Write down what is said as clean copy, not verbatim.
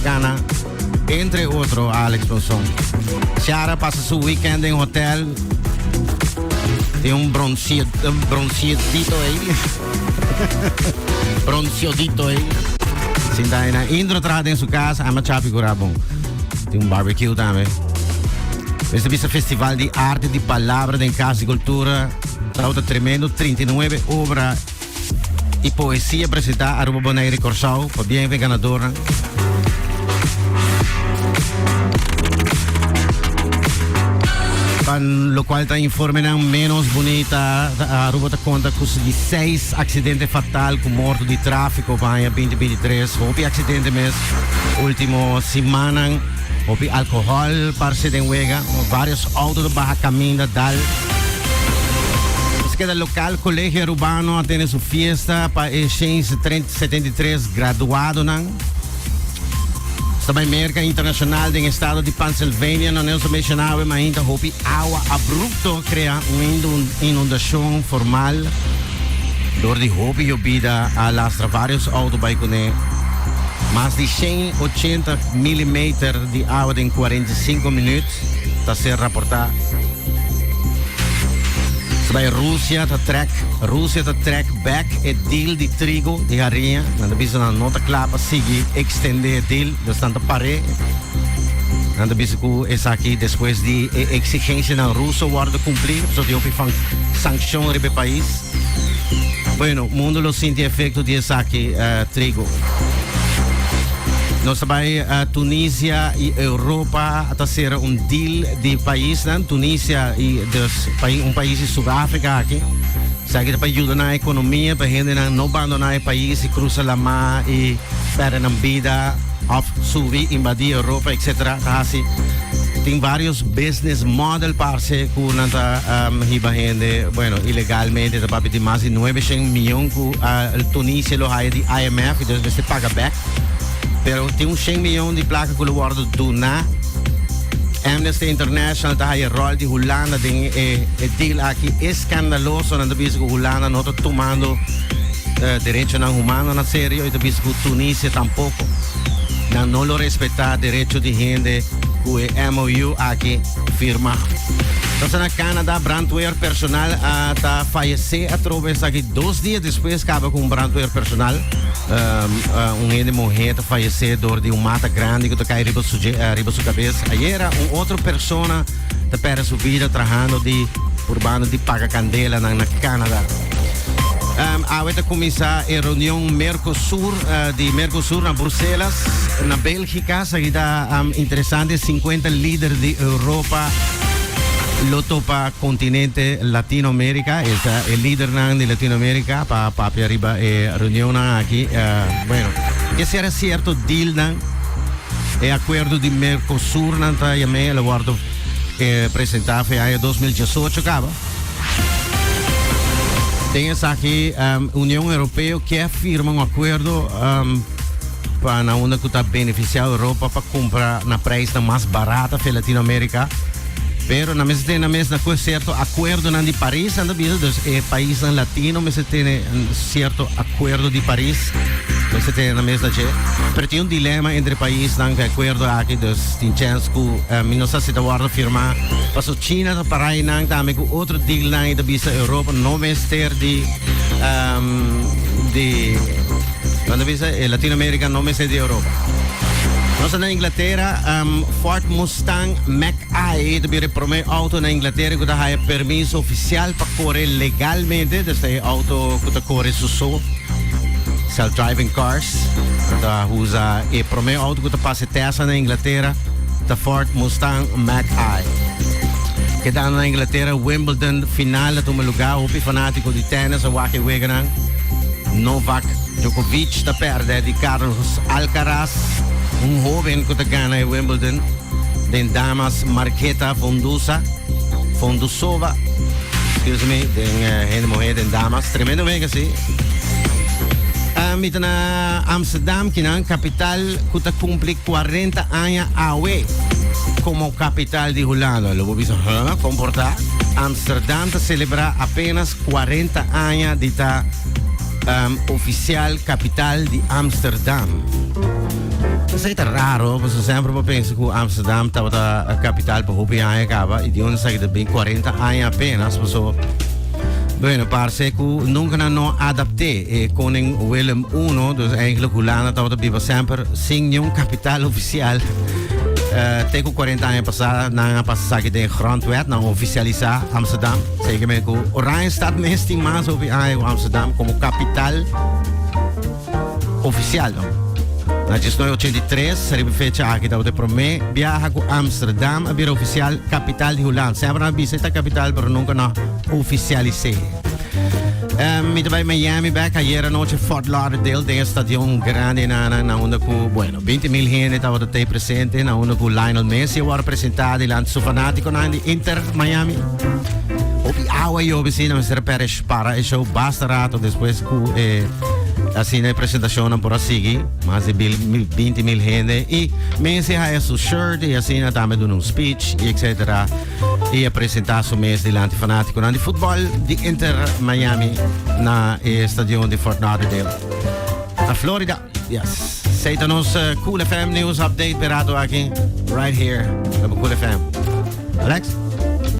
gana entre otro Alex Monson. Ciara pasa su weekend den hotel. Tin un bronceadito ey. Bronceadito ey. Sinta na Indro traha den su cas, ama chapi cura bon. Tin un barbecue tambe. Este bisa festival di arte di palabra den Cas di Cultura. Tawata tremendo 39 obra y poesia presenta Aruba Bonaire Corsou. Pabien pa e ganadornan. Pa locual ta informenan menos bunita, Aruba ta conta cu di 6 accidente fatal cu morto di trafico pa aña 2023. Hopi accidente mes ultimo simannan. Hopi alcohol parce den wega. Varios auto ta baha caminda dal. Nos keda local Colegio Arubano a tene su fiesta pa e 173 graduadonan. Sta bay Merca Internacional den estado di Pennsylvania no nos a menciona awe mainta hopi awa abrupto crea un inundacion formal door di hopi yobida a lastra varios auto bay cune. Mas di 180 millimeter di awa den 45 minuut ta ser raporta. Bai Rusia ta trek Rusia ta trek back e deal di trigo di hariña. Nan ta bisa nan no ta kla pa sigui extende e deal, dus nan ta par'é. Nan ta bisa ku esaki despues di e exigencianan ruso wòrdu kumplí, pasobra tin hopi sankshon riba e pais. Bueno, mundo lo sinti efecto di esaki trigo. Nos ta bai Tunisia y Europa ta cera un deal di paisnan, Tunisia y dus un pais di Sudafrica aki. Esaki ta pa yuda nan economia, pa hendenan no bandona e pais y cruza lama y perde nan bida of subi invadi Europa etc. Ta haci tin varios business model parce cu nan ta hiba hende, bueno, ilegalmente ta papia di mas di 900 miyon cu Tunisia lo haya di IMF y dus mester paga bek. Pero tin un 100 miyon di placa cu lo wordo duna. Amnesty International ta haya rol di Hulanda den e deal aki escandaloso. Nan ta bisa cu Hulanda no ta tumando derechonan humano na serio y ta bisa cu Tunisia tampoco. Nan no lo respeta derecho di hende cu e MOU aki firma. Entonces na Canada brandweer personal a ta fallece atrobe esaki dos dia despues caba cu un brandweer personal. Un hende muher ta fallece door di un mata grandi cu ta cay riba su, riba su cabes. Ayera un otro persona ta perde su vida trahando di purbando di paga candelanan na Canada. Awe ta cuminsa e reunion Mercosur di Mercosur na Bruselas, na Belgica. Esaki ta interesante, 50 lider di Europa lo topa continente Latinoamerica, esta e lidernan di Latinoamerica pa papia riba e reunionnan aki. Bueno, ke sera cierto dealnan, e acuerdo di Mercosur nan ta yam'e, el a wordo presenta fe aña 2018 caba. Den esaki Union Europeo kier firma un acuerdo pa na unda cu ta beneficia Europa pa cumpra na prijsnan mas barata fe Latinoamerica. Pero nan mester tene nan mes na cu cierto acuerdonan di Paris nan ta bisa, dus e paisnan latino mester tene cierto acuerdo di Paris, mester tene nan mes na dje. Pero tin un dilema entre paisnan cu e acuerdo aki, dus tin chens cu mi no sa si ta wordo firma, paso China ta para einan tambe cu otro dealnan y ta bisa Europa no mester di di nan ta bisa e Latinoamerica no mester di Europa. Nos ta na Inglatera, Ford Mustang Mach-E ta bira e prome auto na Inglatera cu ta haya permiso oficial pa core legalmente, dus ta e auto cu ta core su so, self-driving cars. Nan ta usa e prome auto cu ta pasa e test na Inglatera ta Ford Mustang Mach-E. Kedando na Inglatera, Wimbledon final a tuma lugar, hopi fanatico di tennis a wak e weganan. Novak Djokovic ta perde di Carlos Alcaraz, un hoben cu ta gana e Wimbledon den damas Marketa Vondusa, Vondusova, excuse me, den hende muher den damas. Tremendo wega si. Mi ta na Amsterdam, kinan capital cu ta cumpli 40 aña awe como capital di Hulanda. Lo bo bisa, huh, con por ta? Amsterdam ta celebra apenas 40 aña di ta oficial capital di Amsterdam. Esei ta raro, pasobra semper bo pensa ku Amsterdam tabata kapital pa hopi aña kaba i di unda esaki ta bin 40 aña apenas, paso bueno, parse ku nunka nan no adapt'é e koning Willem I, dus eigenlijk Hulanda tabata biba semper sin niun kapital ofisial. Te ku 40 aña pasá nan a pasa esaki den grondwet, nan ofisialisá Amsterdam. Zeker ku Oranjestad mes tin mas hopi aña ku Amsterdam komo kapital ofisial. No? Na 1983, riba fecha aki tabata e promé biaha ku Amsterdam a bira ofisial kapital di Hulanda. Semper nan a bisa e ta kapital, pero nunka nan ofisialis'é. Mi ta bai Miami bek ayer anochi Fort Lauderdale den e stadion grandi na na na unda ku bueno 20.000 hende tabata te presente na unda ku Lionel Messi a wòrdu presentá dilanti su fanátikonan di Inter Miami. Hopi awa yobe si nan mester a pèrdè para e show basta rato despues ku e asina e presentashonnan por a sigui mas di 20.000 hende i Messi a haya su shirt i asina tambe duna un speech i etcetera. I a presentá su mes dilanti fanátikonan di futbòl di Inter Miami na e stadion di Fort Lauderdale na Florida. Yes. Esei ta nos Cool FM News Update perato aki, right here na Cool FM. Alex?